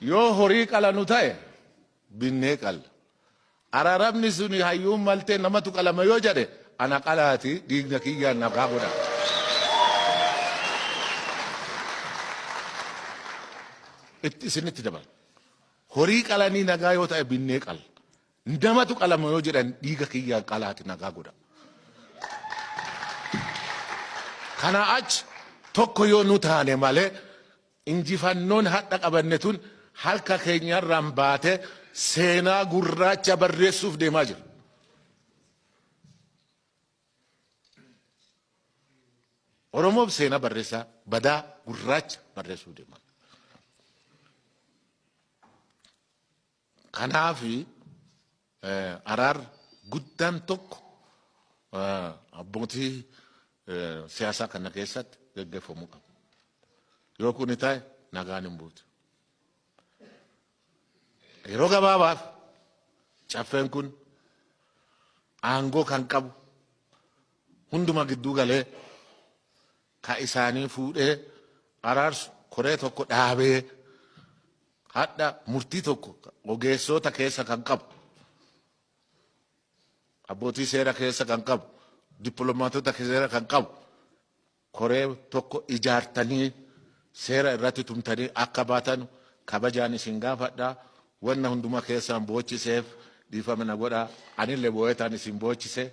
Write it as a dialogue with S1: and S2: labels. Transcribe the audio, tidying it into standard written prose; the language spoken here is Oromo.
S1: Yoo horii qalanu ta'e binnee qalla. Araaramni suni hayyuun maltee namatu qalama yoo jedhe ana qalaati dhiigna kiyyaan nagaa godha. Itti isinitti dabala. Horii qalanii nagaa yoo ta'e binnee qalla. Namatu qalama yoo jedhan dhiiga kiyyaan qalaati nagaa godha. Kanaa achi tokko yoo nu taane malee injifannoon hadha qabanne tun harka keenyarraan baatee seenaa gurraacha barreessuuf deemaa jira. Oromoof seenaa barreessaa badaa gurraacha barreessuuf deemaa jira. Kanaaf araar guddaan tokko abbootii siyaasaa kana keessatti gaggeeffamuu qaba. Yoo kuni ta'e nagaan hin buutu. Yeroo gabaabaaf caffeen kun aangoo kan qabu hunduma gidduu galee ka isaanii fuudhee araarsu koree tokko dhaabee hadha murtii tokko ogeessota keessa kan qabu abbootii seera keessa kan qabu dippiloomaatota seera kan qabu koree tokko ijaartanii seera irratti tumtanii akka baatan kabajaan isin gaafadha. Wanna hunduma keessaan boochiseef dhiifama na godha. Anillee boo'etaan isin boochise.